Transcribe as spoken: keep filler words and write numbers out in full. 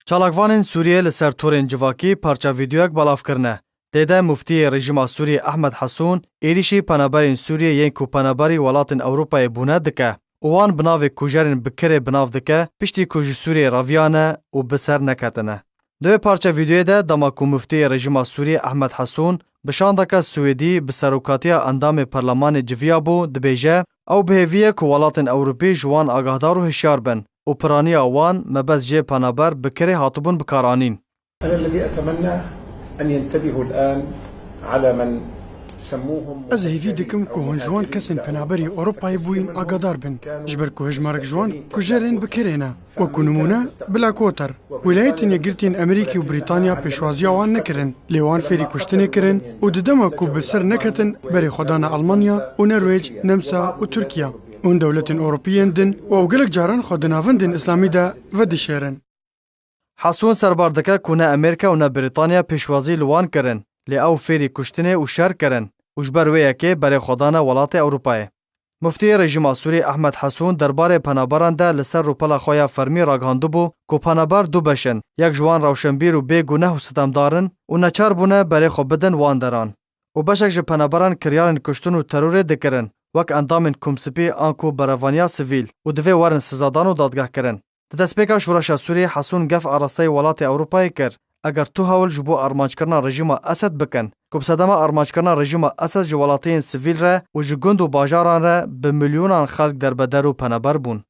Çalakvanên Sûriyê li ser torên civakî parça vîdeoyek belav kirine. Tê de muftiyê rejîma Sûriyê Ehmed Hesûn êrîşî penaberên Sûriyê yên ku penaberî welatên Ewropayê bûne dike û wan bi navê kujerên bi kirê bi nav dike, piştî ku ji Sûriyê reviyane û bi ser neketine. Di wê parça vîdeoyê de dema ku muftiyê rejîma Sûriyê Ehmed Hesûn bi şandeke Swêdî bi serokatiya endamê perlemanê civiya bû, dibêje, ew bi hêvî ye ku welatên Ewropî ji wan agahdar û hişyar bin û piraniya wan mebest jê penaber bi kirê hatibûn bikaranîn. أنا الذي أتمنى أن ينتبهوا الآن على من سموهم Ez hêvî dikim ku hûn ji wan kesên penaberî Ewropayê bûyîn agadar bin, ji ber ku hejmarek ji wan kujerên bi kirê ne. Wekû nimûne, Blackwater. Wîlayetên Yekgirtiyên Amerîkî û Brîtanya pêşwaziya wan nekirin, lê wan fêrî kuştinê kirin û di dema ku bi ser neketin berê xwe dane Almanya û Norwêc, Nemsa û Tirkiya. Hûn dewletên Ewropî yên din û ew gelek caran xwe di navendên Îslamî de vedişêrin. Hesûn serbar dike ku ne Amerîka û ne Brîtanya pêşwazî li wan kirin, lê ew fêrî kuştinê û şer kirin û ji ber wê yekê berê xwe dane welatê Ewropayê. Muftiyê rejîma Sûrî Ehmed Hesûn derbarê penaberan de li ser rûpela xwe ya fermî ragihandibû ku penaber du beş in, yek ji wan rewşenbîr û bê guneh û sitemdar in û neçar bûne berê xwe bidin wan deran. Û beşek ji penaberan kiryarên kuştin û terorê dikirin, wek endamên Komspî anku berevaniya sivîl û divê werin sizadan û dadgehkirin. Di destpêka şoreşa Sûriyê Hesûn gef arasteyî welatê Ewropayê kir, eger tu hewl ji bo armanckirina rejîma Esed bikin, ku bi sedema armanckirina rejîma Esed ji welatiyên sivîl re û ji gund û bajaran re bi milyonan xelk derbeder û penaber bûn.